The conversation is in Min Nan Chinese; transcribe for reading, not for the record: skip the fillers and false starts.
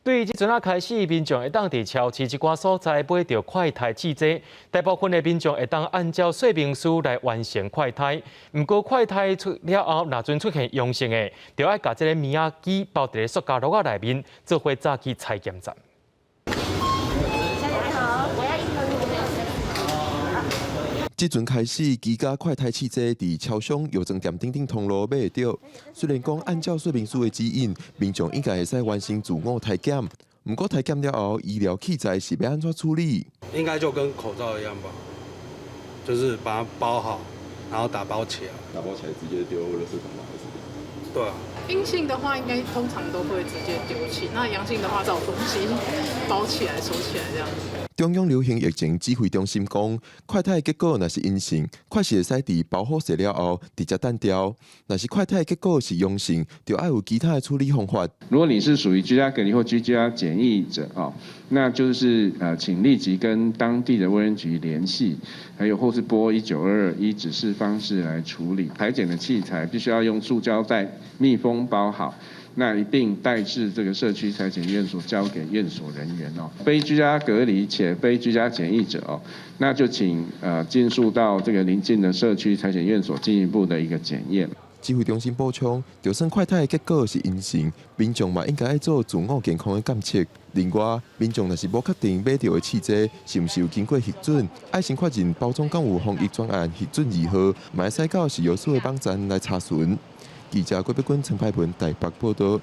對這陣仔開始，民眾會當佇超市這寡所在買著快篩試劑，大部分的民眾會當按照說明書來完成快篩。毋過快篩出了後，若陣出現陽性的，就愛共這個物仔機包佇咧塑膠袋仔內面，做伙載去採檢站。小姐你好，我要一盒。這陣開始，居家快篩試劑佇超商、藥妝店等等通路買會著。雖然講按照說明書的指引，民眾應該會使完成自我篩檢。毋過篩檢了後，醫療器材是欲按怎處理？應該就跟口罩一樣吧，就是把它包好，然後打包起來。打包起來直接丟垃圾桶嗎？還是？對啊。陰性的話，應該通常都會直接丟棄；那陽性的話，找東西包起來、收起來這樣子。中央流行疫情指揮中心講，快篩結果若是陰性，確實會使佇包好勢了後直接擲掉；若是快篩結果是陽性，就愛有其他的處理方法。如果你是屬於居家隔離或居家檢疫者哦，那就是請立即跟當地的衛生局聯繫，還有或是撥1922依指示方式來處理。採檢的器材必須要用塑膠袋密封包好。那一併帶至這個社區採檢院所，交給院所人員哦。非居家隔離且非居家檢疫者哦，那就請盡速到這個鄰近的社區採檢院所進一步的一個檢驗。指揮中心補充，就算快篩的結果是陰性，民眾嘛應該愛做自我健康的檢測。另外，民眾若是無確定買著的試劑是毋是有經過核准，愛先確認包裝敢有防疫專案核准字號，嘛會使到食藥署的網站來查詢。記者郭碧君、陳派文台北報道。